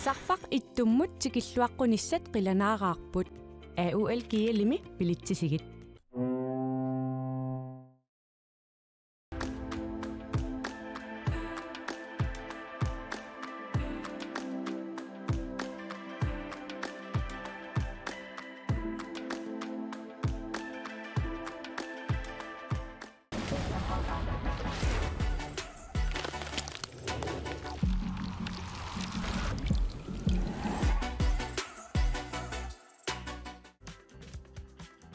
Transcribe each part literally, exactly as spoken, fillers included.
Arfaq ittummut tikilluaqqunissat qilanaaraarput. A U L G L-imi bilitsisigit.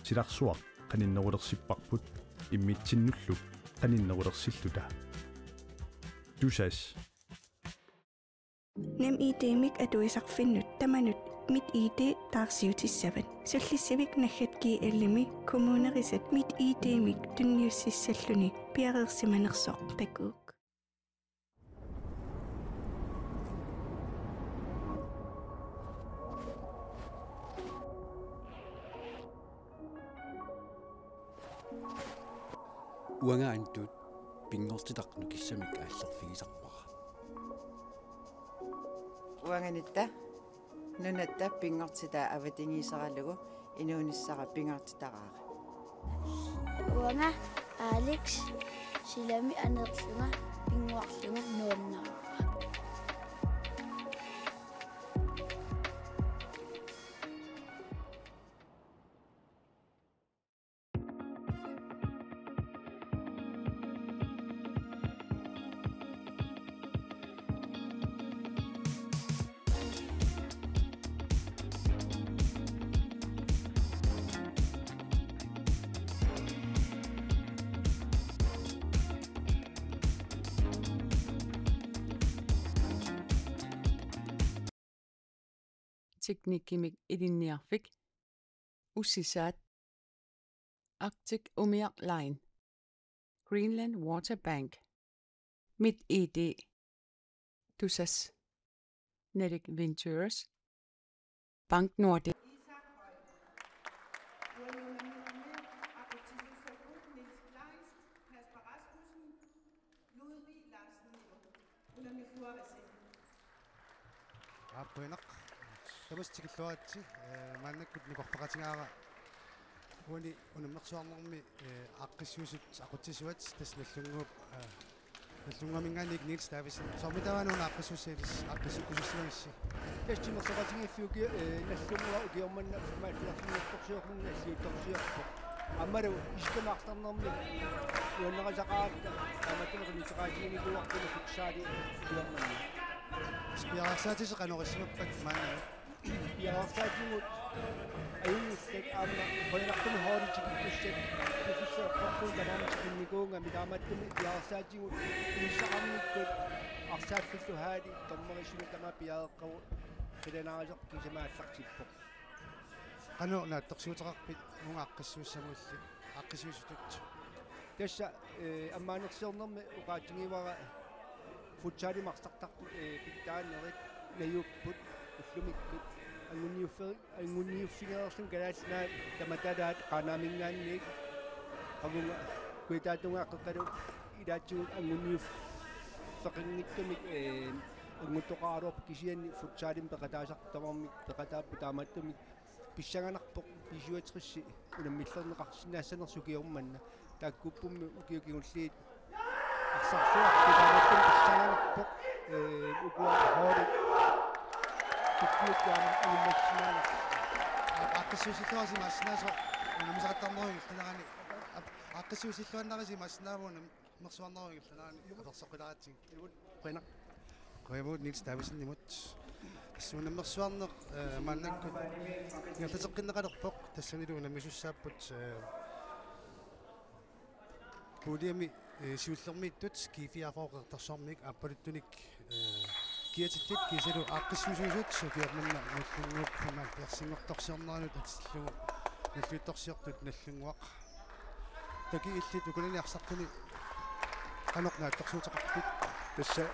Silarsuaq qaninnerulersipparput immitsinnullu qaninnerulersilluta. Tusass. NemID-mik atuisarfinnut tamanut MitID taarsiutissavat. Sullissivik naggat G L-imi kommunerisat MitID-mik tunniussissalluni piareersimanersoq takuuk. Uanga Antut pinngortitaq nukissamik aallerfigisarpara. Uanga Nitta nunatta pinngortitaa avatangiiseralugu inuunissara pingaartitaraara. Uanga Alex silami aneerlunga pinnguarlunga nuannaraara. Teknikkimik Ilinniarfik, Ussisaat, Arctic Umiaq Line, Greenland Water Bank, MitID, Tusass, Nordic Ventures, Bank Nordic. Aap, qujanaq. Tamassi tikilluaritsi, eh, maannakkut nikorpaqatigaara uani unammersuarnermi, eh, aaqqissuisut aqutsisuat tassa Nagdlunguup, eh, Nagdlunguaminngaanniit Niels Davidsen. Soormitaava una aaqqissuussinis-, aaqqissuukkusussimagassi? Tassa timersoqatigiiffiuki, eh, Nagdlunguaq ukioq manna femoghalvfjerds-inngortorsiorluni nalliuttorsiorpoq. Aammalu isikkamik artornermi nuannarisaqaratta, taamaattumik qinnuteqaatiginikuuarput futsali ukioq manna. Piareersaatisi qanoq issimappat maannalu? Piareersaatigut ajunngillat aamma qujanartumik holdit tikittussat piffissaq eqqorlugu tamarmik tikinnikuugamik, taamaattumik piareersaatigut inissaqarnikkut arsaaffillu holdit dommerit suli tamaat piareeqqagut qilanaarisagut kisimik aallartippoq. Qanoq naatsorsuuteqarpit uunga aaqqissuussamulli, aaqqissuisutut? Tassa, eh, ammaanersiornermi oqaatigivara futsalimi arsartartut, eh, pitsaanerit najuupput ullumikkut, anguniuffi-, anguniuffigereerluni Kalaallit Nunaat tamatalaat Qaanaaminngaanniit, qavunga Kujataata tungaanut qeqqata ilaatigut anguniuffeqanngitsumik, eh, angutoqaraluarpoq, kisianni futsalimi peqataasartut tamarmik peqataapput, taamaattumik pissanganarpoq B syvogtres unammillerneqarsinnaassanersoq ukioq manna. Taakkuuppummi ukiut kingulliit arsarsuartut taamaattumik pissanganarpoq, eh, ukua holdit tukkiukkaam unammissinnaanersoq. Aaqqissuussilluarisi imaassinnaasoq unammisaqattaarnerup ingerlanerani. Aaqqissuussilluarisi imaassinnaasoq unam-, unammersuarnerup ingerlanerani apersoqqilaratsigit. Qujanaq. Qujanaq Niels Davidsenimut. Tassa unammersuarneq, eh, maannakkut ingerlateqqinneqalerpoq, tassanilu unammisussaapput, eh, puljemi, eh, siullermiittut G fireogfyrre Qeqertarsuarmiit aappaluttunik, eh, kiatillit kiisalu aaqqissuisuusut ukioq manna Nagdlunguup femoghalvfjerds-inngortorsiorneranut atillugu nalliuttorsiortut Nagdlunguaq. Takuuk, illit ukunani arsartuni qanoq naatsorsuuteqarpit? Tassa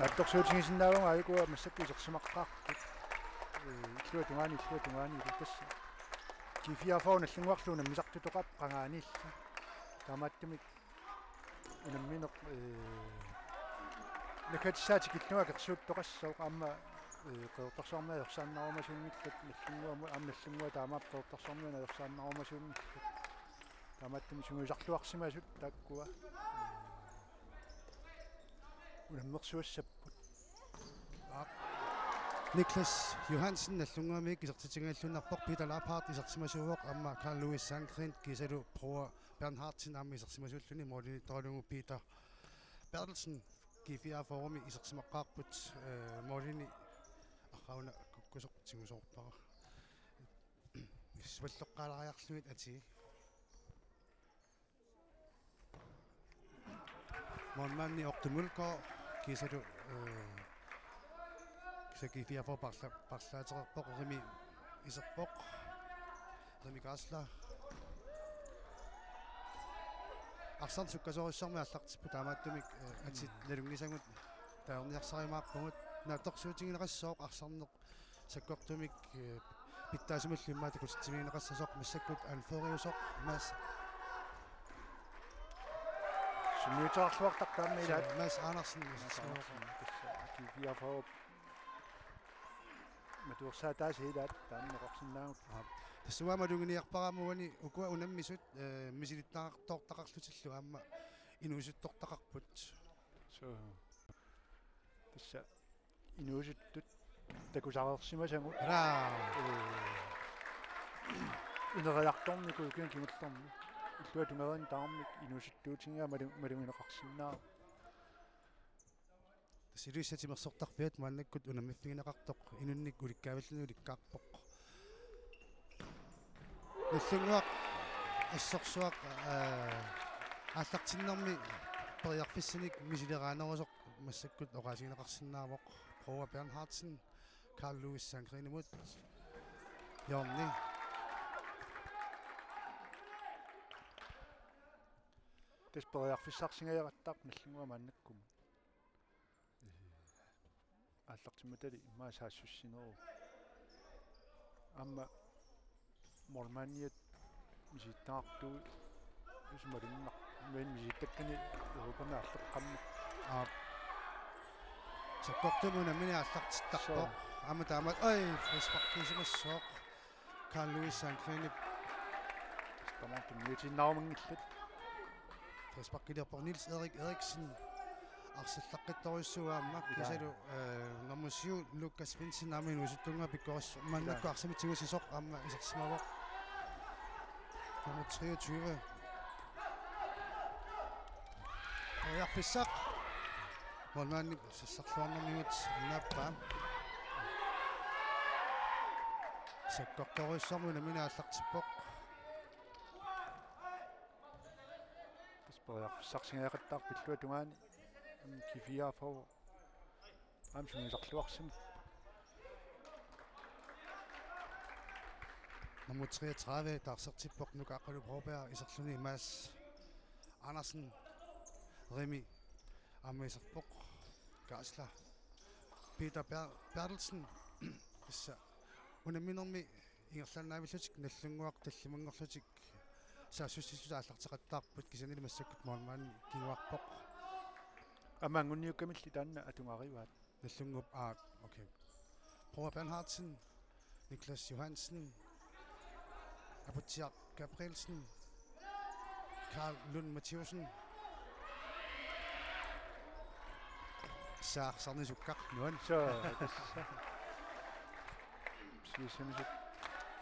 naatsorsuutigisinnaavunga aajukua massakkut isersimaqqaarput. Eh, illuatungaani, illuatungaani, ilaa tassa. G fireogfyrre Nagdlunguarlu unammisartutoqarpoq qangaaniilli. Taamaattumik unammineq, eh, naggatissaa tikillugu akersuuttoqassaaq, aamma Ee, Qeqertarsuarmi ajorsaannarumasunngillat, Nagdlunguamut, aamma Nagdlunguaq taamaappoq Qeqertarsuarmiuna ajorsaannarumasunngillat. Taamaattumik sungiusarluarsimasut taakkua. Ee, unammersuassapput. Aap. Niklas Johansen Nagdlunguamiit isertitsinngilluinnarpoq, Peter Lapphardt isersimasuuvoq, aamma Carl Louis Sandgreen kiisalu Broa Bernhardsen aamma isersimasuulluni, målimiittoralugu Peter Berthelsen. G fireogfyrre-mi isersimaqqaarput, ee, målimi arrauna kukkusoq tigusoorpara. Issualloqqaalaariarlugit atii. Målmandi Otto Mølgaard kiisalu, ee, kiisa G fireogfyrre parla-, parlaateqarpoq, Remi iserpoq. Remi Geisler. Arsaq sukkasoorujussuarmik aallartippoq, taamaattumik, ee, atit nalunngisagut taorniarsarumaarpagut. Naatsorsuutigineqassaaq arsarneq sakkortuumik, ee, pitsaasumillu immaqa takutitsimigineqassasoq, massakkut anføreriusoq Mads. Sunniuteqarluartarpoq aamma ilaat. Mads Andersen. Mads Andersen, tassa G fireogfyrre. Matuersaataasa ilaat taanna oqarsinnaavugut. Aap. Tassa uanga maluginiarpara aamma uani ukua unammisut, ee, misilittagaqartoortaqarlutillu aamma inuusuttortaqarput. Suu. Tassa inuusuttut takusareersimasagut. Raa. Ee, ineriartornikuuvoq kingullermi. Illuatungeriinni tamarmik inuusuttuutigigaat malu-, malugineqarsinnaavoq. Tassa Ilulissat timersortarfiat maannakkut unammiffigineqartoq inunnik ulikkaavilluni ulikkaarpoq. Nagdlunguaq assorsuaq, ee, aallartinnermi periarfissanik misileraanerusoq massakkut oqaasigineqarsinnaavoq. Broa Bernhardsen, Carl Louis Sandgreenimut. Hjørni. Tassa periarfissarsingajarattarpoq Nagdlunguaq maannakkumut. Aallartimmatali immaqa saassussineruvoq. Aamma målmandiat misilittagaqartuupput, isumalunnaq. Men misilittakkani Europami aalleqqammat. Aap. Sakkortuumik unammineq aallartittarpoq. Suu. Aamma taamaat, oj, frisparkisimassooq. Carl Louis Sandgreenip. Tamarmik tunniutiinnarumangillat. Frisparkiliorpoq Niels Erik Eriksen. Arsallaqqittorujussuuvoq aamma. Ilaa. Kiisalu, ee, nummer syv, Lukas Svendsen aamma inuusuttunnguaq pikkorissoq. Maannakkut, ilaa, arsamik tigusisoq aamma isersimavoq. Nummer treogtyve. Periarfissaq. Målmandip sassarluarnermigut annaappaa. Sakkortoorujussuarmik unammineq aallartippoq. Tassa periarfissarsingajarattarpoq illuatungaani. Aamma G fireogfyrre. Aamma sungiusarluarsimapput. Nummer treogtredive taarsertippoq, Nuka Aqqalu Broberg iserluni, Mads Andersen, Remi aamma iserpoq, Geisler, Peter Ber-, Berthelsen. Tassa unamminermi ingerlaannaavillutik Nagdlunguaq tallimanngorlutik saassussissutit aallarteqattaarput, kisiannili massakkut målmandi kinguarpoq. Aamma anguniukkamilli taanna atugarivaat. Nagdlunguup, aa, okay. Broa Bernhardsen, Niklas Johansen, Aputsiaq Gabrielsen, Carl Lund Mathæussen. Saarsaarnisukkaq nuan. Suu, tassa. Siussaamisut.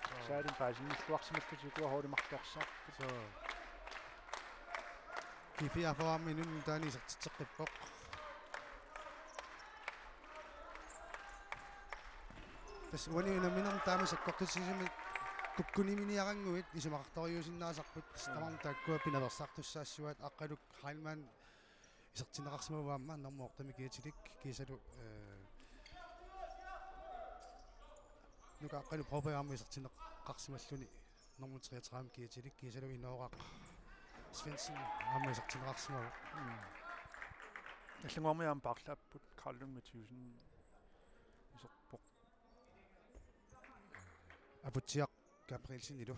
Suu. Saalin paasinnilluarsimallutik ukua holdit marluarsaarput. Suu. G fireogfyrre-mi inunnut taanna isertitseqqippoq. Tassa uani unamminermi taama sakkortutigisumik kukkuniminiarannguit isumaqartorujuusinnaasarput. Tassa tamarmik taakkua pinaveersaartussaassavaat. Aqqaluk Heilmann isertinneqarsimavoq aamma nummer otte-mi kiatilik, kiisalu, ee, Nuka Aqqalu Broberg aamma isertinneqarsimalluni nummer treogtredive-mi kiatilik, kiisalu Inooraq Svendsen aamma isertinneqarsimavoq. Mm. Nagdlunguarmiut aamma paarlaapput, Carl Lund Mathæussen iserpoq. Aputsiaq Gabrielsenilu.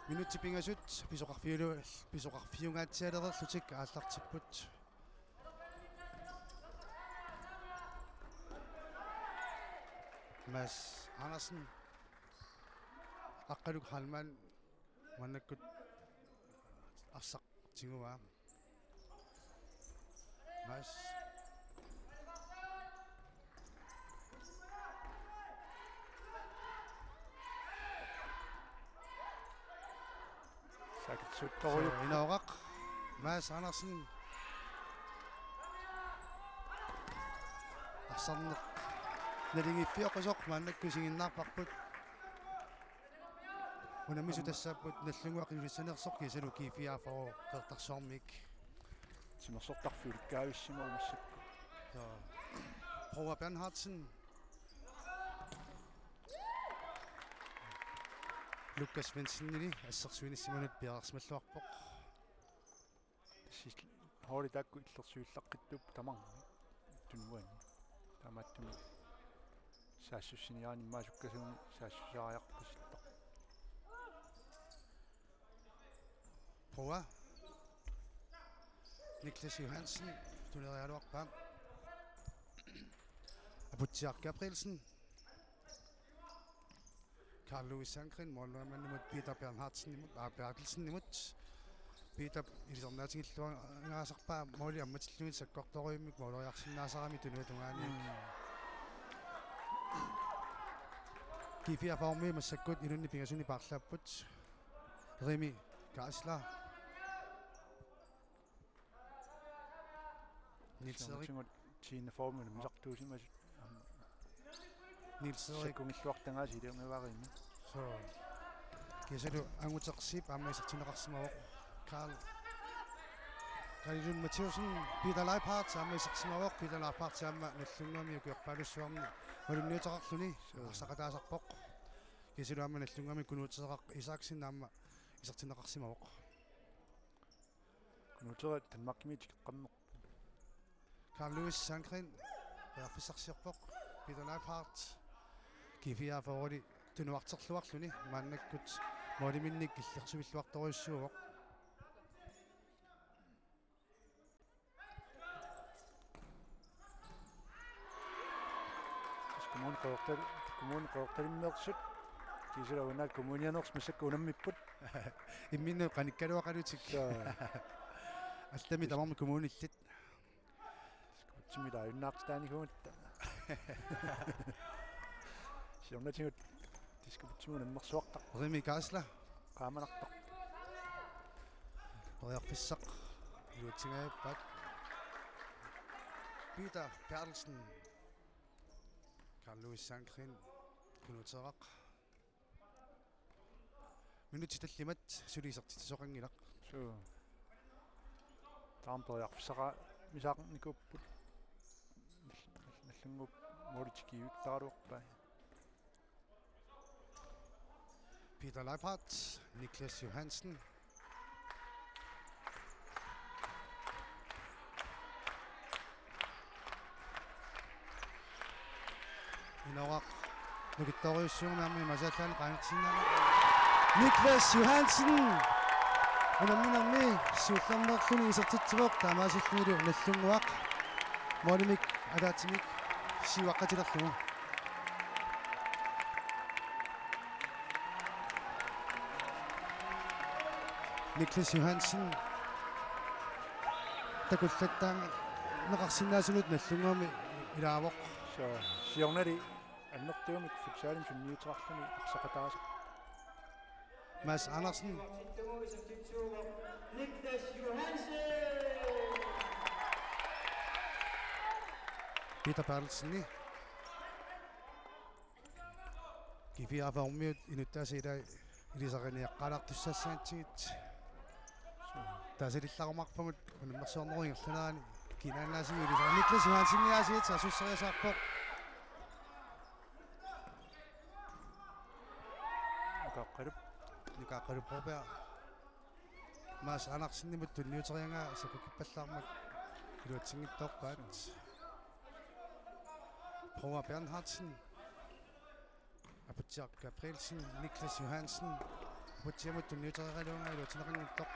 Minutsit pingasut pisoqarfiulu-, pisoqarfiungaatsialereerlutik aallartipput. Mads Andersen. Aqqaluk Heilmann maannakkut arsaq tiguaa. Mads. Sakitsuttorujuk. Inooqaq. Mads Andersen. Arsarneq naligiiffioqqusoq maannakkut isiginnaarparput. Unammisut tassaapput Nagdlunguaq Ilulissaniitsoq kiisalu G fireogfyrre Qeqertarsuarmiit. Timersortarfiulikkaavissimavoq massakkut. Joo. Broa Bernhardsen. Lukas Svendsenili assersuinissimanut piareersimalluarpoq. Sidst holdi taakku illersuillaqqittuupput tamarmik tunuani. Taamaattumik saassussiniaani immaqa sukkasuumik saassusseriarpasippoq. Broa. Niklas Johansen tuneriaraluarpaa. Aputsiaq Gabrielsen. Carl Louis Sandgreen, målmandimut Peter Bernhardsenimut, aa, Berthelsenimut. Peter ilisarnaatigilluangaasarpaa måli ammatillugit sakkortorujummik måleriarsinnaasarami tunuata tungaaniit. Mm. G fireogfyrre-mi massakkut inunnit pingasuni paarlaapput. Remi Geisler. Niels Erik. Siornatigut tiinnaformimut misartuusimasut. Niels Erik. Sakkungilluartagaasi iliumivarini. Soo. Kiisalu Angutersiip aamma isertinneqarsimavoq. Carl. Carl Lund Mathæusen, Peter Leiphardt aamma isersimavoq. Peter Leiphardt aamma Nagdlunguami ukiorpaalussuarni malunniuteqarluni. Soo. Arsaqataasarpoq. Kiisalu aamma Nagdlunguami Knud Teeraq Isaksen aamma isertinneqarsimavoq. Knud Teeraq Danmarkimiit tikeqqammerpoq. Carl Louis Sandgreen periarfissarsiorpoq. Peter Leiphardt G fireogfyrre-li tunuarterluarluni maannakkut måliminnik illersuilluartorujussuuvoq. Kommune Qeqertal-, Kommune Qeqertalimmeersut. Kiisalu unaat kommunianeersut massakkut unammipput. Imminnut qanikkaluaqalutik. Soo. Allamik tamarmik kommunillit. Diskobugtimi taajunnaartitaanikuugatta. Siornatigut Diskobugtimi unammersuartarpoq. Remi Geisler. Qaamanartarpoq. Periarfissaq iluatsingajappaa. Peter Berthelsen. Carl Louis Sandgreen. Knud Teeraq. Minutsit tallimat suli isertitsisoqanngilaq. Suu. Taama periarfissaqarnikuupput. Nagdlunguup måli tikivittaraluarpaa. Peter Leiphardt, Niklas Johansen. Inooqaq nukittoorujussuugami aamma imaasaallaani qaangersinnaaneq. Niklas Johansen. Unamminermi siullermeerluni isertitsivoq taamaasillunilu Nagdlunguaq målimik ataatsimik siuaqqatilerlugu. Niklas Johansen takullattaarneqarsinnaasunut Nagdlunguami ilaavoq. Soo, siornali annertuumik futsalimi sunniuteqarluni arsaqataasoq. Mads Andersen. Niklas Johansen. Peter Berthelsen. G fireogfyrre-miut inuttaasa ilai ilisariniaqqaalaartussaassagatsigu. Taasalillarumaarpagut unammersuarnerup ingerlanerani kinaannaasigut ilisari-, Niklas Johanseniaasiit saassusseriasaarpoq. Nukaaqqalup. Nukaaqqalup Broberg. Mads Andersenimut tunniuteriaraa sakkukippallaarmat iluatsinngitsoorpaat. Broa Bernhardsen. Aputsiaq Gabrielsen, Niklas Johansen. Aputsiamut tunniuteriaraluaraa iluatsinneqanngitsoq.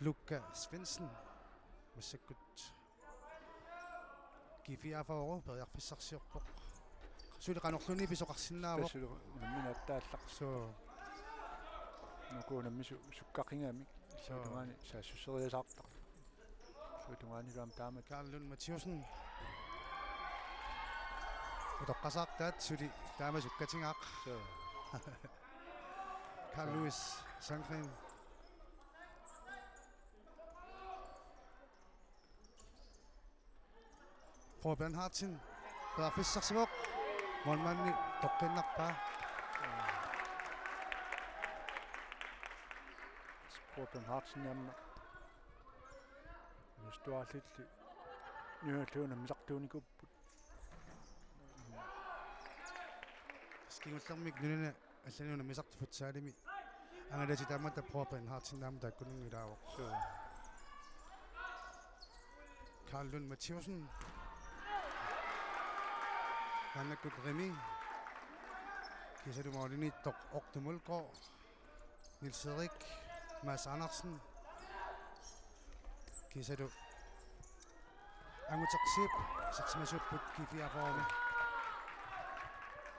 Luka Svendsen. Massakkut G fireogfyrre periarfissarsiorpoq. suli qanorluunniit pisoqarsinnaavoq. Tassa suli unammineq attaallaq. Suu. Nuku unammisut sukkaqigamik. Suu. Tungaani saassusseriasaartaq. Suu tungaani luam taamat. Karl Lund Mathiussen. Utoqqasaartaat suli taama sukkatigaaq. Suu. Carl Louis Sandgren. Paul Bernhardsen. Periarfissarsivoq. Målmandi toqqinnarpaa. Paul Bernhardsen aamma. Nustuarlilli. Nuulluuna misartuunikuupput. Kingullermik nunani allani unammisartut futsalimi angalatit taammata Paul Bernhardsen aamma taakkununnga ilaavoq. Suu. Karl Lund Mathiussen. Maannakkut Remi. Kiisalu målimiittoq Otto Mølgaard. Niels Erik, Mads Andersen. Kiisalu Anguteqsiip, isersimasuupput G fireogfyrre-mi.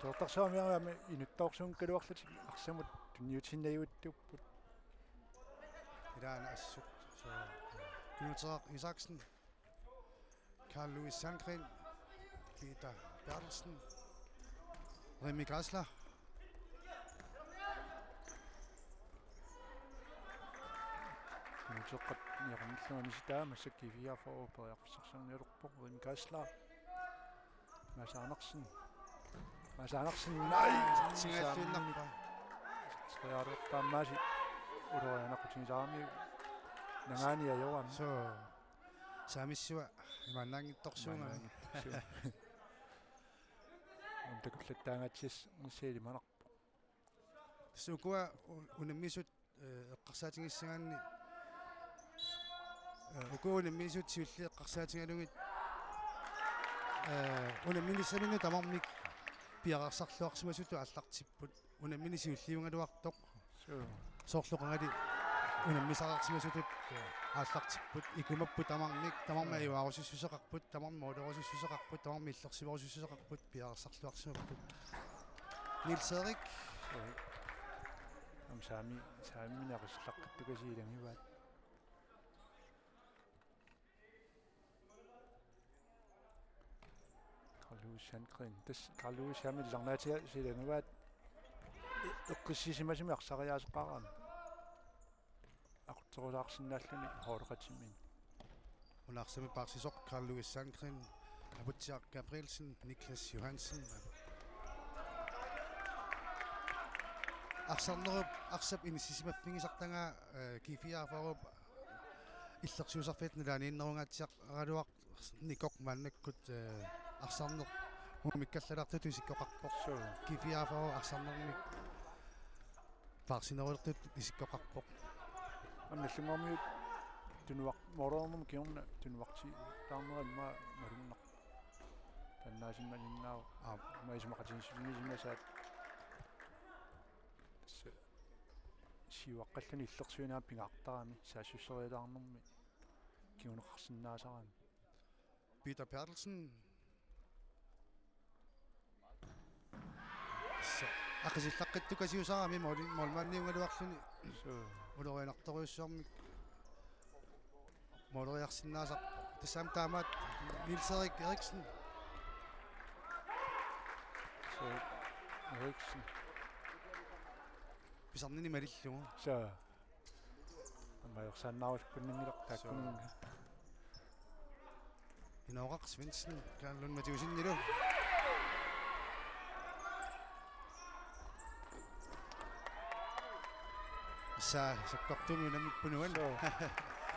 Toortarsuarmiarami inuttoorsuunngikkaluarlutik arsamut tunniutinnajuuttuupput. Ilaana assut. Suu. Knud Isaksen. Carl Louis Sandgren, Peter Berthelsen, Remi Geisler. Nuuteqqat niaqarnillugu anisitaa massakkut G fireogfyrre periarfissarsiornialerpoq. Remi Geisler. Mads Andersen. Mads Andersen. Nej! Singaattuinnarpa. Triaartaammaasi. Ulorianaqutigisarami. Nangaani ajoram. Suu. Saamissua imaannaanngitsorsuugami. Imaannaanngitsorsuugami. Untakullattaangaatsias nissilimanarpoq. Tassa ukua u-, unammisut, eh, eqqarsaatigissagaanni, eh, ukua unammisut siulliit eqqarsaatigalugit, eh, unamminissaminnut tamarmik piareersarluarsimasutut aallartipput. Unammineq siulliugaluartoq. Suu. Soorlu qangali unammisaqarsimasutut aallartipput, ikumapput tamarmik, tamarmik. Mm. Ajuaarusussuseqarput, tamarmik målerusussuseqarput, tamarmik illersuerusussuseqarput, piareersarluarsimapput. Niels Erik. Suu. Aamma saami, saamineq aqisseqqittukasiit ilagivaat. Carl Louis Sandgren. Tassa Carl Louis Sandgren illarnaatiga silagivaat eqqissisimasumik arsariaaseqarami. Aqutserusaarsinnaalluni holdeqatimin. Una arsamik paarsisoq Carl Louis Sandgren, Aputsiaq Gabrielsen, Niklas Johansen. Arsarnerup, arsap inissisimaffigisartagaa, eh, G fireogfyrre-p illersuisarfiata nalaaniinnerungaatsiaraluarnikoq maannakkut, eh, arsarneq uumikkallalartutut isikkoqarpoq. Suu. G fireogfyrre arsarnermik paarsinerulertutut isikkoqarpoq. Aamma Nagdlunguarmiut tunuar-, målimiit kingorna tunuartilaarnera immaqa malunnarpoq. Taannaasimasinnaavoq. Aap. Aamma isumaqatigiissimasimasaat. Tassa siuaqqalluni illersuineq pingaartarami saassusseriataarnermi kinguneqarsinnaasarami. Peter Berthelsen. Tassa aqisillaqqittukasiusarami måli-, målmandiugaluarluni. Suu. Ulorianartorujussuarmik måleriarsinnaasarpoq. Tassami taamaat Niels Erik Eriksen. Suu. Eriksen. Pisarnini malillugu. Suu. Aamma ajorsaannaarusukkunninngilaq taakkununnga. Suu. Inooraq Svendsen, Karl Lund Mathiussenillu. Issa sakkortuumik unammipput uani. Suu.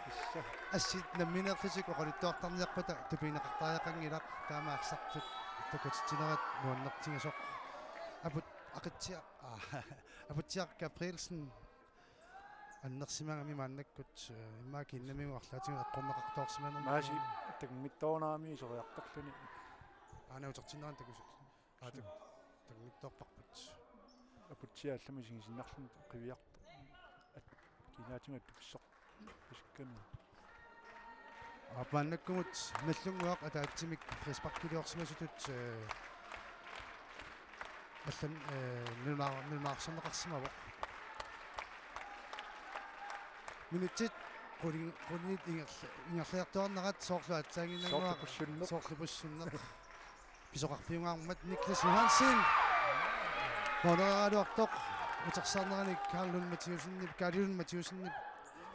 Issa. Assit nammineerlutik oqaluttuartarniarpata tupigineqartariaqanngilaq, taama arsartut takutitsinerat nuannertigisoq. Aput-, Aqitsiaq, aa, Aputsiaq Gabrielsen. Annersimagami maannakkut, eh, immaqa kiinnamigut arlaatigut eqqorneqartoorsimanermut. Maasi, takunngittooraami isoriartorluni. Aana utertinnerani takusut. Aa, tak-, takunngittooqarput. Aputsiaq allamut isigisinnaarluni qiviartoq. At-, kiinaatimik attukissoq. Pisikkanut. Aap, maannakkumut Nagdlunguaq ataatsimik frisparkiliorsimasutut, eh, allan, eh, nuna-, nunaarsorneqarsimavoq. Minutsit quli-, qulinit ingerl-, ingerliartuarnerat soorlu aatsaannginnannguaq. Soorlu pussunneq. Soorlu pussunneq. Pisoqarfiungaarmat Niklas Johansen. Måleriaraluartoq. Utersaarnerani Karl Lund Mathiassenip, Karl Lund Mathiassenip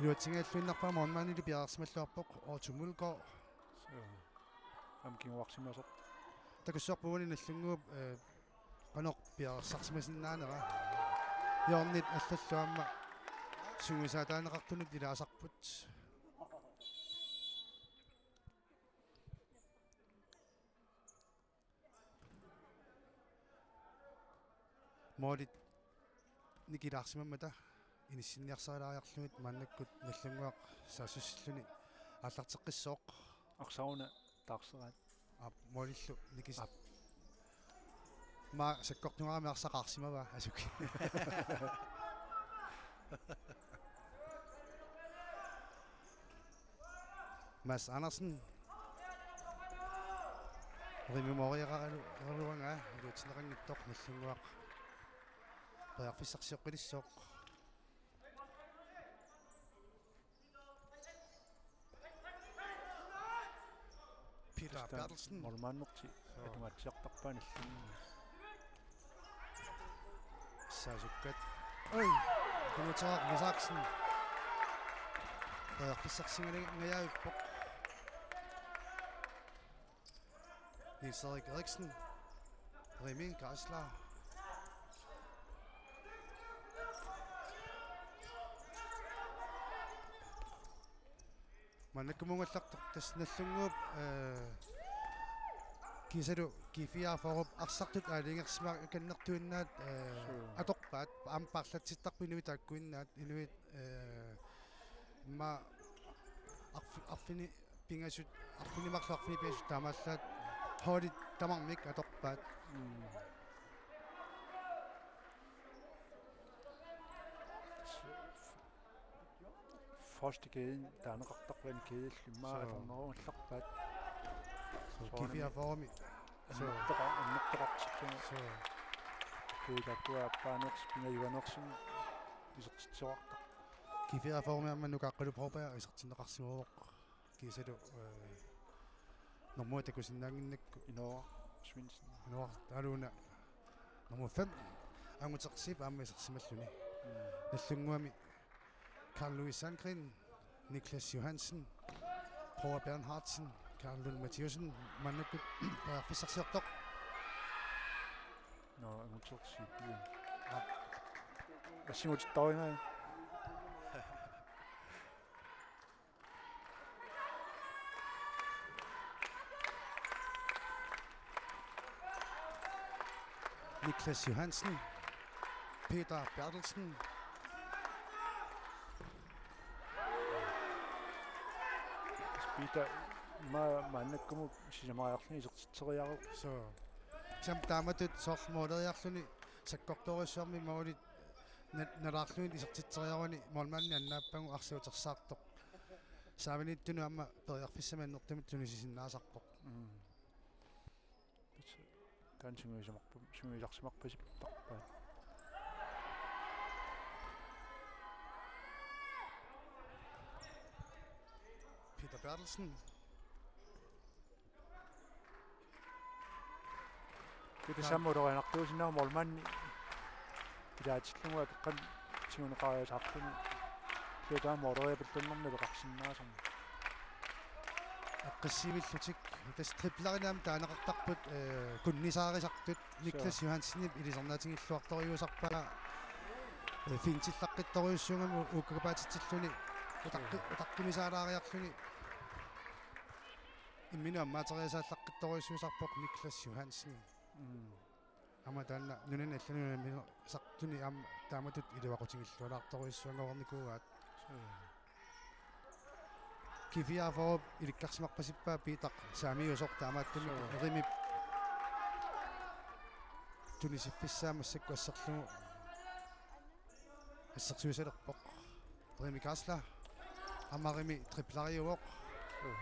iluatsingajalluinnarpaa, målmandilu piareersimalluarpoq Otto Mølgaard. Suu. Aamma kinguarsimasoq. Takussuarput uani Nagdlunguup, eh, qanoq piareersarsimasinnaanera. Hjørnet allallu aamma sungiusaataaneqartunut ilaasarput. Målit nikilaarsimammata inissinniarsarilaariarlugit maannakkut Nagdlunguaq saassussilluni aallarteqqissooq. Arsaq una taarseraat. Aap, målillu nikis-. Aap. Maa sakkortungaarami arsaq qaarsimavaa, asuki. Mads Andersen. Rimi måleriaraluaraa, iluatsinneqanngitsoq Nagdlunguaq periarfissarsioqqilissooq. Peter Christian Berthelsen. Målmanderti. Suu. Atungaatsiartarpaa Nagdlunguup. Saasukkat. Oj! Kunutsaq Isaksen. Periarfissarsingajaavippoq. Niels Erik Eriksen. Rimi Geisler. Maannakkut uungallartoq tassa Nagdlunguup, eh, kiisalu G fireogfyrre arsartut aalajangersimakannertuinnaat, eh, suu, atorpaat, aamma paarlatsittarput inuit taakkuinnaat, inuit, eh, immaqa arf-, arfini-, pingasut, arfineq-marluk arfineq-pingasut taamaallaat holdit tamarmik atorpaat. Mm. Første kæden taaneqartarput, anden kæde immaqa. Suu. Atornerugallarpaat. Suu, soorunami G fireogfyrremi. Suu. Annertoqa-, annertoqartillugu. Suu. Kæde taakkua appaaneersoq, pingajuaneersoq isertitsisoqartarpoq. G fireogfyrremi aamma Nuka Aqqalu Broberg isertinneqarsimavoq. Kiisalu, eh, normu takusinnaannginnakku. Inooraq Svendsen. Inooraq, taavalu una normu fem, Angutersiip aamma isersimalluni. Mm. Nagdlunguami Carl Louis Sandgreen, Niklas Johansen, Poul Bernhardsen, Karl Lund Mathiassen, maannakkut periarfissarsiortoq. Nå, Angutersiip. Aa. Assimut tarinai. Niklas Johansen, Peter Berthelsen. Peter, ma-, maannakkumut sisamariarluni isertitseriaruk. Suu. Sam taamatut soorlu måleriarluni sakkortoorujussuarmik målit na-, nalaarlugit isertitseriaruni målmandi annaappagu arsaq utersaartoq. Saavaniittunut aamma periarfissamik annertuumik tunisisinnaasarpoq. Mm. Taanna sungiusimarpu-, sungiusarsimarpasipparpaat. Peter Berthelsen. Kitasammu ulorianartuusinnaasoq målmandi ilaatillugu atoqqanik tiguneqariasaarluni. Ilaa taama måleriapallannermi peqarsinnaasoq. Eqqissivillutik. Tassa triplerinik aamma taaneqartarput, eh, kunnisaarisartut. Niklas Johansenip ilisarnaatigilluartorujussuusarpaa, eh, fintillaqqittorujussuugami uukkapaatitsilluni. Utaqqi-, utaqqimisaalaariarluni. Imminut ammaateriasaallaqqittorujussuusarpoq Niklas Johansen. Mm. Aamma taanna nunani allanut unammisartuni aamma taamatut iluaqutigillualaartorujussuanngornikuugaat. G fireogfyrre ilikkarsimarpasippaa Peter saamiusoq taamaattumik. Suu. Rimip tunisiffissaa massakkut asserlugu assersuisalerpoq. Rimi Geisler. Aamma Rimi tripleriuvoq. Suu.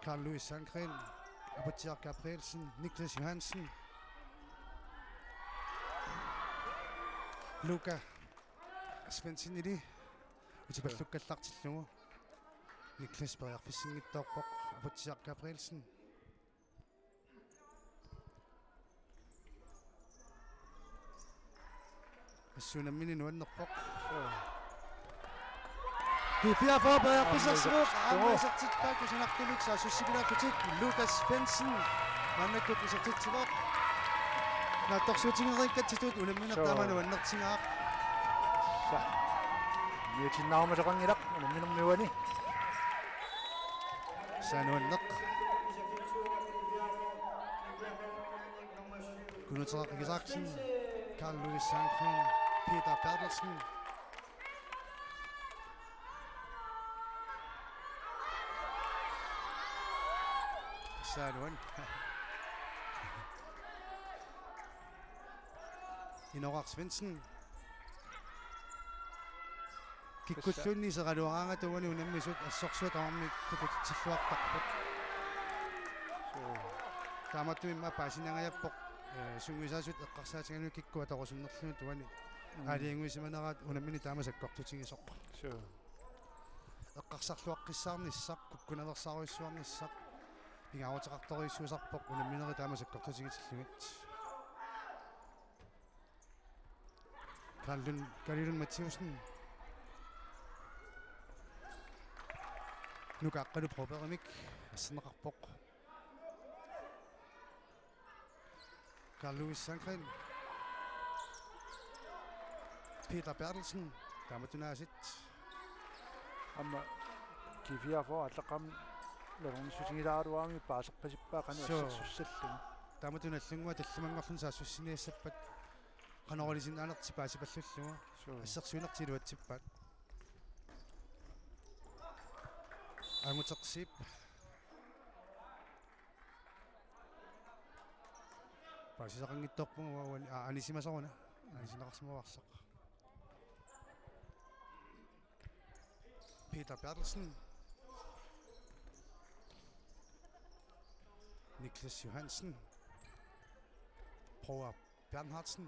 Carl Louis Sandgren, Aputsiaq Gabrielsen, Niklas Johansen, Luka Svendsenili utipallukkallartillugu. Niklas periarfissinngitsoorpoq, Aputsiaq Gabrielsen. Assut unammineq nuannerpoq. G-fireogfyrre periarfissarsivoq, aamma isertippaat kusanartumik saassussipilaarlutik. Lukas Svendsen maannakkut isertitsivoq. Naatsorsuutigereerikkatsitut unammineq taama nuannertigaaq. Sa. Niutiinnarumaleqanngilaq unamminermi uani. Sa nuanneq. Kunuteraq Isaksen, Carl Louis Sandgren, Peter Bertelsen. Saanuan. Inoraq Svendsen. Kikkulluunniit iseraluaraangata uani unammisut assorsuaq tamarmik takutitsilluartarput. Suu. Taamaattumik immaqa paasinangajappoq, eh, sungiusaasut eqqarsaatigalugit kikkut atorusunnerlugit uani. Mm. Aalajangiussimaneraat unammineq taama sakkortutigisoq. Suu. Eqqarsarluaqqissaarnissaq, kukkunaveersaarujussuarnissaq, pingaaruteqartorujussuusarpoq unamminerit taama sakkortutigitillugit. Karlun, Karlun Mathiussen. Nuka Aqqalu Brobergimik asserneqarpoq. Karl Louis Sandgren. Peter Bertelsen. Taamatut aasiit. Aamma G-fireogfyrre aallaqqaammut nalornissutigilaaraluarami paaserpasippaat qanoq. Suu. Assersussalluni. Taamatut nallunnguaq tallimanngorluni saassussiniassappat qanoq ilissinneqarnertik paasipallullugu. Suu. Assersuinertik iluatsippaat. Anguteqsiip. Paasisaqanngitsoorpunga uani, aa, anisimasoruna. Anisineqarsimavarsoq. Peter Bertelsen. Niklas Johansen. Prøver Bernhardsen.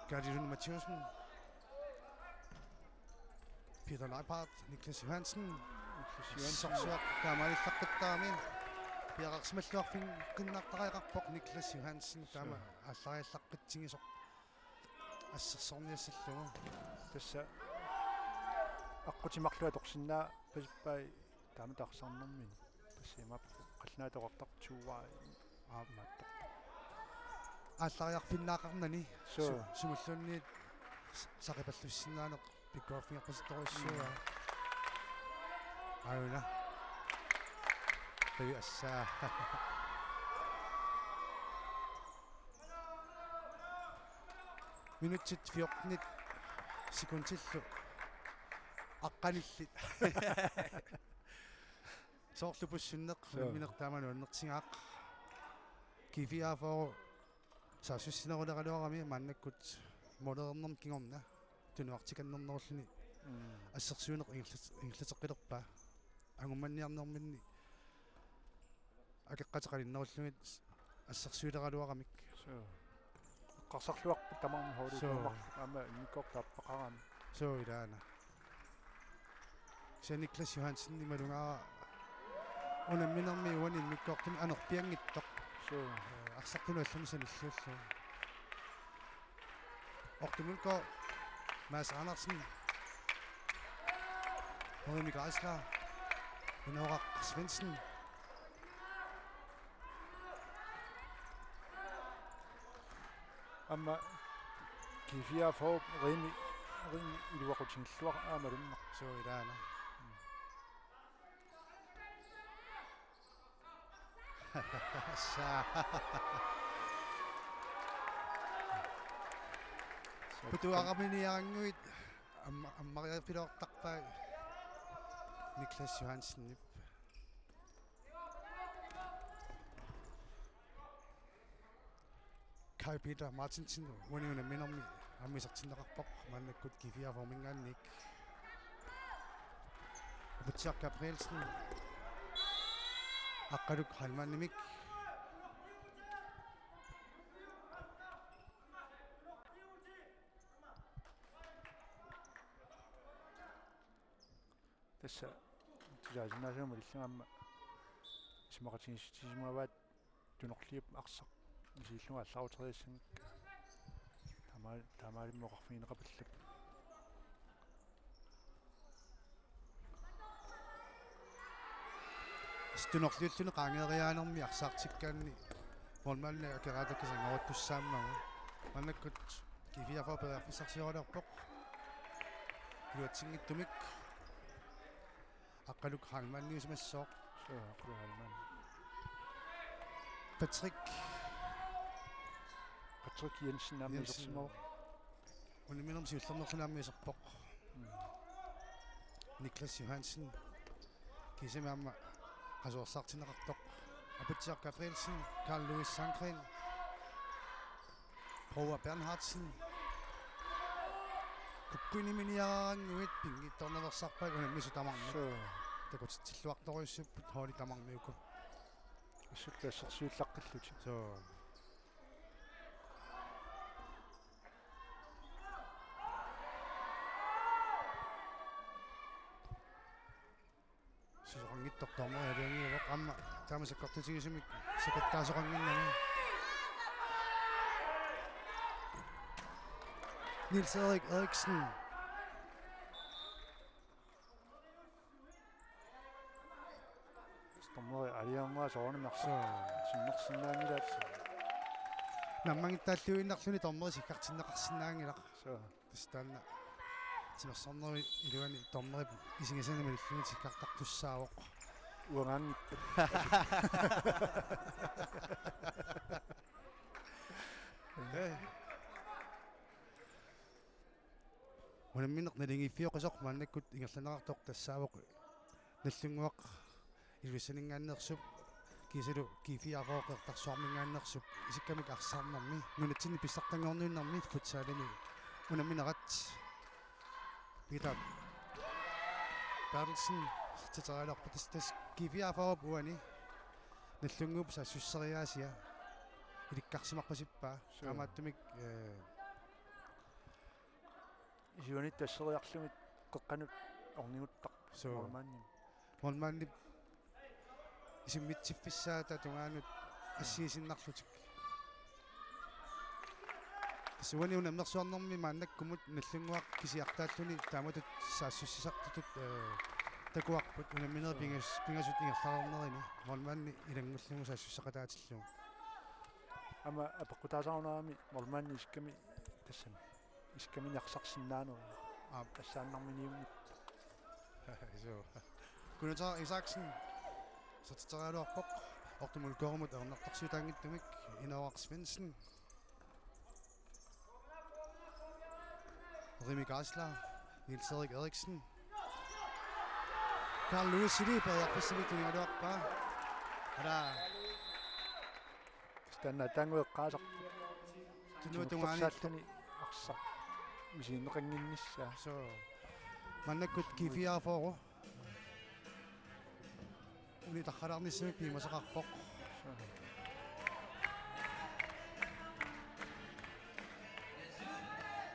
Gardilund Mathiussen. Peter Leipart, Niklas Johansen. Niklas Johansen. Sorsuaq taamaalillaqqittaami. Piareersimalluarfiginnartariaqarpoq Niklas Johansen. Taama aallariallaqqitsigisoq. Assersorniassallugu. Tassa aqqutimarlunga torsinnaa pasippai taama tarsarnermini. Tassa imaappoq qallunaatoqartarpoq tuuaa. Aamma. Aallariarfinnaaqarnani. Suu. Su-, sumulluunniit s-, saqipallussinnaaneq pikkoriffigeqqisittorujussuuaa. Mm. Aajuna. Qivi assaa. Minutsit fjortenit sekundillu aqqanillit. Soorlu pussunneq. Suu. Unammineq taama nuannertigaaq. G-fireogfyrre saassussineruleraluarami maannakkut målereernermut kingorna tunuartikannernerulluni. Mm. Assersuineq ingerlat-, ingerlateqqilerpaa. Angummanniarnerminni akeqqateqalinnerullugit assersuileraluaramik. Suu. Eqqarsarluarput tamarmik hoolii. Suu. Tamarmik aamma immikkoortut aappaqarami. Suu, ilaana. Kisianni Niklas Johansen imaluunniit unamminermi uani immikkoortumi anorpianngitsoq. Suu. Eh, arsartunut allanut sanilliullugu. Ortumulko, Mads Andersen. Remi Geisler. Inoraq Svendsen. Aamma G-fireogfyrre Remi, Remi iluaqutigilluaq aamma lunneq. Suu, ilaana. Sa. Putuaraminiarannguit amma-, ammariarfiloortarpai Niklas Johansenip. Kai Peter Martinsen, uani unamminermi aamma isertinneqarpoq maannakkut G-fireogfyrreminngaanniit. Aputsiaq Gabrielsen. Aqqaluk Heilmannimik. Tassa tusaasinnaasumut illimamma isumaqatigiissutisimavaat tunorliup arsaq misiillunga allaaruteriassanngikkaa. Taama-, taamaalimmik oqarfigineqapallak. Tunorliulluni qaangeeriaanermi arsaartikkaanni målmandi akeraatakkisanngoortussaammagu. Maannakkut G fire K periarfissarsioraluarpoq. Iluatsinngitsumik. Aqqaluk Heilmanniusimassooq. Suu, Aqqaluk Heilmann. Patrick. Patrick Jensen aamma Jensen. Isersimavoq. Unamminermi siullernerluni aamma iserpoq. Mm. Niklas Johansen. Kiisami aamma qasuersaartinneqartoq. Aputsiaq Gabrielsen, Carl Louis Sandgren. Poua Bernhardsen. Kukkuiniminiaraannguit pinngitsoornaveersarpaat unammisut tamarmik. Suu. Takutitsilluartorujussuupput holdit tamarmik uku. Assut assersuullaqqillutik. Suu. Susoqanngitsoq dommeri aalajangiuvoq aamma taama sakkortutigisumik sakattaasoqannginnami. Niels Erik Eriksen. Dommeri aalajangiuvoq soorunami arsaq. Suu. Sinnersinnaanngilaat. Naammagittaalluinnarluni dommeri sikkartinneqarsinnaanngilaq. Suu. Tassa taanna timersornerup iluani dommerip isigisani malillugit sikkartartussaavoq. Uangaanngippat. Unammineq naligiiffioqisoq maannakkut ingerlanneqartoq tassaavoq Nallunnguaq Ilulissaninngaanneersup kiisalu G fire K Qeqertarsuarminngaanneersup isikkamik arsaarnermi nunatsinni pissartanngorniunnermi futsalimi unamminerat. Peter Berthelsen satserialerpoq tassa, tassa G fire K-p uani Nallunnguup saassusseriaasia ilikkarsimaqqusippaa. Suu. Taamaattumik, eh, Isuanit tasseriarlugit qeqqanut orniguttarpoq. Suu. Målmandimik. Målmandip isimmitsiffissaata tungaanut assigiinnarlutik. Tassa uani unammersuarnermi maannakkumut Nallunnguaq kisiartaalluni taamatut saassussisartutut, eh, takuarput unamminerit pingas-, pingasut ingerlareernerini målmandi ilanngullugu saassusseqataatillugu. Aamma apeqqutaasarunarami målmandi isikkami tassami. Isikkamini arsarsinnaaneq. Aap. Assaannarminiunngitsoq. Suu. Kunuta Isaksen. Satserialuarpoq. Ortumulkoorumut ernartorsiutaanngitsumik. Inooraq Svendsen. Rimi Geisler. Niels Erik Eriksen. Carl Louis Sili periarfissamik tunigaluarpaa. Ala. Taanna taangu eqqaasarput. Tunua tungaani. Tunuffersaalluni arsaq misiginneqannginnissaa. Suu. Maannakkut G fire K. Uni tarralaarnissamik piumasaqarpoq. Suu.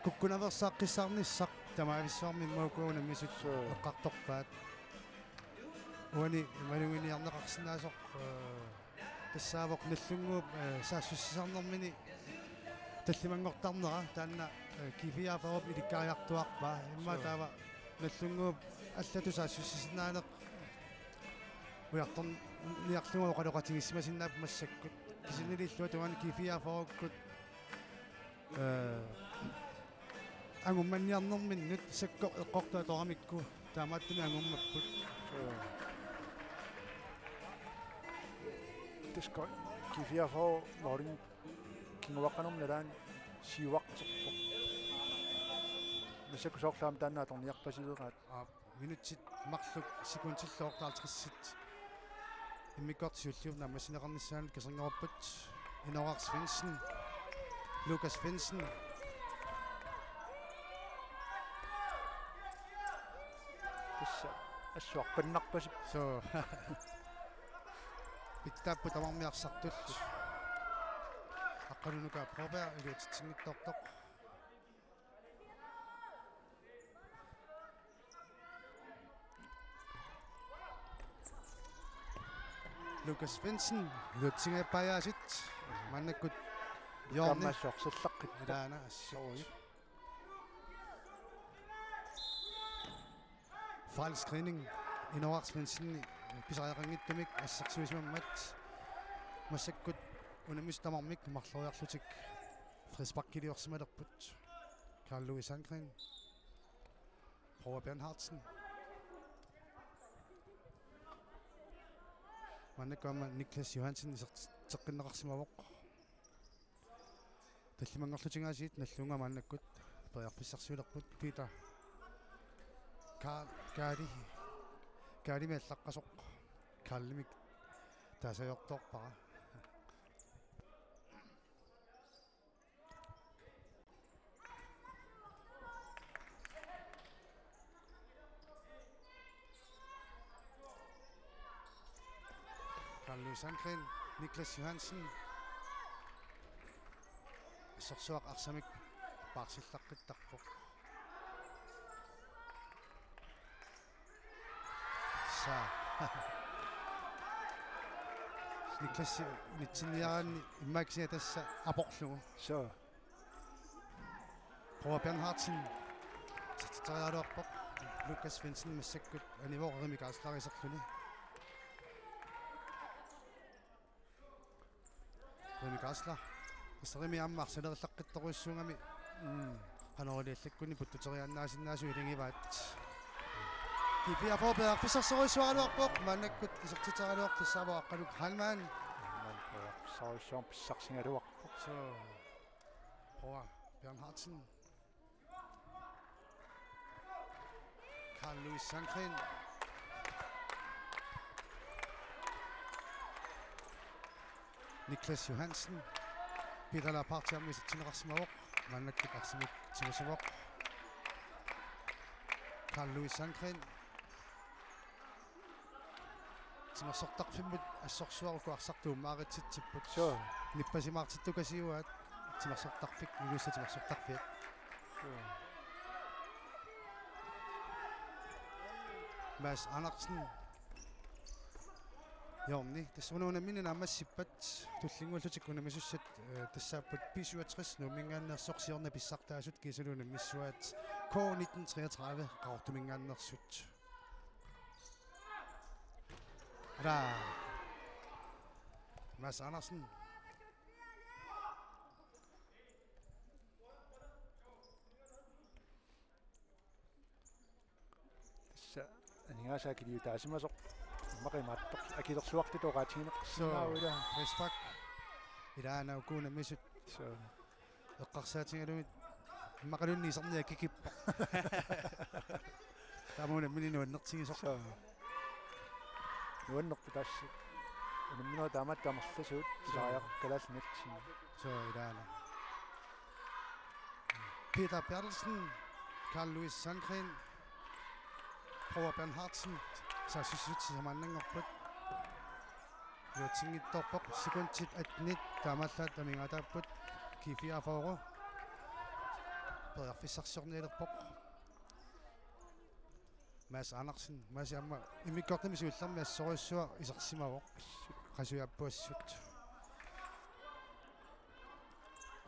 Kukkunaveersaaqqissaarnissaq tamavissuarmi immaqa uku unammisut. Suu. Eqqartorpaat. Uani maluginiarneqarsinnaasoq, eh, tassaavoq Nallunnguup, eh, saassussisarnermini tallimanngortarnera taanna, eh, G fire K-p ilikkariartuarpaa. Immaqa. Suu. Taava Nallunnguup allatut saassussisinnaaneq ujartorniarlugu oqaloqatigiissimasinnaapput massakkut. Kisiannili illuatungaani G fire K-kkut, eh, angummanniarnerminnut sakkoq eqqortoq atoramikku taamaattumik angummapput. Suu. Tassa G fire K målin kinguaqqanermut nalaani siuarterpoq. Massakkut soorlu aamma taanna atorniarpasileqaat. Aap, minutsit marluk sekundillu otteoghalvtredsit immikkoortut siulliup naammassineqarnissaanut kiserngorupput. Inooraq Svendsen. Lukas Svendsen. Tassa Assuarpinnarpasippoq. Suu. Pitsaapput tamarmik arsartut. Aqqalunuka Broberg iluatsitsinngitsoortoq. Lukas Svendsen, iluatsinngippajaasut, maannakkut hjørne. Kamma sorserlaqqit. Ilaana assut. Sorry. Fejl screening. Inooraq Svendsen pisariaqanngitsumik assersuisimammat. Massakkut unammisut tamarmik marloriarlutik frisparkiliorsimalerput. Carl Louis Sandgren. Broa Bernhardsen. Maannakkut aamma Niklas Johansen iserteqqinneqarsimavoq. Tallimanngorlutik aasiit nallunnga maannakkut periarfissarsiulerput Peter. Ka-, Kaali. Kaalimik allaqqasoq. Kaalimik taasajortoorpara. Carl Louis Sandgren, Niklas Johansen. Assersuaq arsamik paarsillaqqittarpoq. Sa. Niklas unitsinniaraanni immaqa kisianni tassa aporlugu. Suu. Broa Bernhardsen. Satsitseriaraluarpoq. Lukas Svendsen massakkut anivoq Remi Kaasler iserluni. Remi Kaasler. Tassa Remi aamma arsalerillaqqittorujussuugami. Mm. Qanoq iliallakkunni puttuteriaannaasinnaasut ilagivaat. G F A K periarfissarsiorujussuaraluarpoq. Maannakkut isertitseriaraluarpoq tassaavoq Aqqaluk Heilmann. Heilmann periarfissarujussuarmik pissarsigaluarpoq. Suu. Broa Bernhardsen. Carl Louis Sandgren. Niklas Johansen. Peter Lapartia isertinneqarsimavoq. Maannakkut arsamik tigusivoq. Carl Louis Sandgren. Timersortarfimmut assorsuaq uku arsartuummaaritsitsipput. Suu. Nippasimaartittukasiuaat timersortarfik, ilussa timersortarfiat. Suu. Mads Andersen. Hjørne. Tassa una unammineq naammassippat tullinnguullutik unammisussat, eh, tassaapput B syvogtres Nuumminngaanneersoq siorna pissartaasut kiisalu unammissuaat K nitten treogtredive Qaqortuminngaanneersut. Ala. Mads Andersen. Tassa aningaasat akiliutaasimasoq. Immaqa imaattoq akilerluartutut oqaatigineqarsinnaavoq. Suu, ila. Frispark. Ilaana uku unammisut. Suu. Eqqarsaatigalugit immaqaluunniit iserniaq kikippoq. Taama unammineq nuannertigisoq. Suu. Nuannerpoq tassa. Unamminerit taamaattumik amerlasuut. Suu. Pisariaqarput Kalaallit Nunaanni. Suu, ilaana. Peter Berthelsen, Carl Louis Sandgren, Broa Bernhardsen, saassussisut sisamaannanngorput. Iluatsinngitsoorpoq sekundit attenit taamaallaat amigaataapput G F A K. Periarfissarsiornialerpoq. Mads Andersen, Mads aamma immikkoortumi siullermi assorujussuaq isersimavoq. Qasujaappuassut.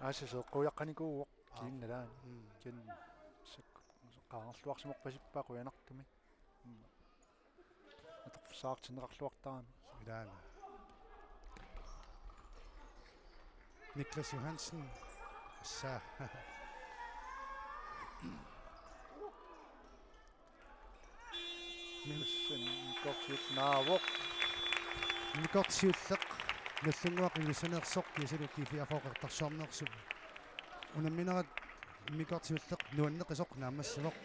Aasaq seeqqujaqqanikuuvoq. Aap. Kiinnalaani. Mm. Ken sak-, qaangerluarsimorpasippaa qujanartumik. Mm. Atorfissaqartinneqarluartarami. Ilaana. Niklas Johansen. Assa. Nielsen, immikkoortoq siulleq naavoq. Immikkoortoq siulleq Nagdlunguaq Ilulissaniitsoq kiisalu G F A K-rtarsuarneersoq. Unamminerat immikkoortoq siulleq nuanneqisoq naammassivoq.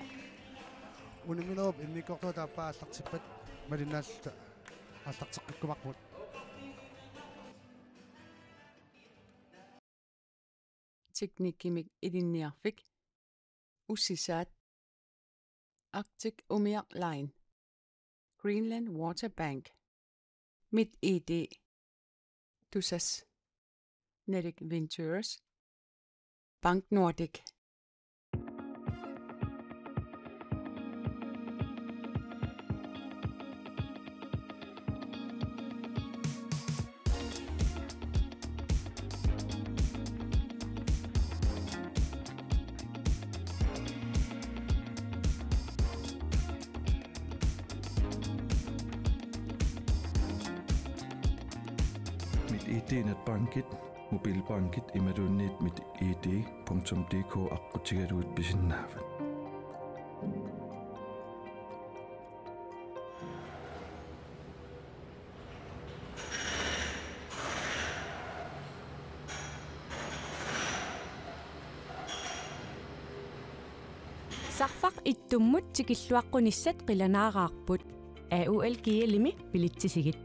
Unamminerup immikkoortuata aappaa aallartippat malinnaalluta aallarteqqikkumaarpugut. Teknikkimik ilinniarfik. Ussisaat. Arctic Umiaq Line. Greenland Water Bank, MitID, Tusass, Nordic Ventures, BankNordik. MitID netbankit, mobilbankit imaluunniit mitid punktum dk aqqutigalugu pisinnaavat. Sarfaq ittummut tikilluaqqunissat qilanaaraarput. A U L G L-imi bilitsisigit.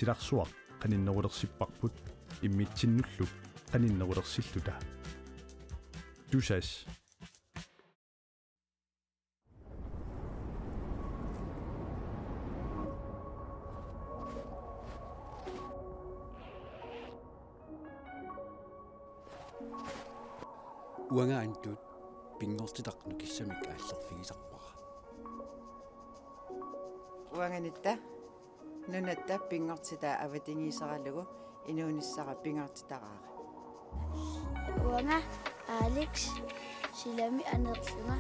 Silarsuaq qaninnerulersipparput immitsinnullu qaninnerulersilluta. Tusass. Uanga Antut pinngortitaq nukissamik aallerfigisarpara. Uanga Nitta nunatta pinngortitaa avatangiiseralugu inuunissara pingaartitaraara. Uanga Alex silami aneerlunga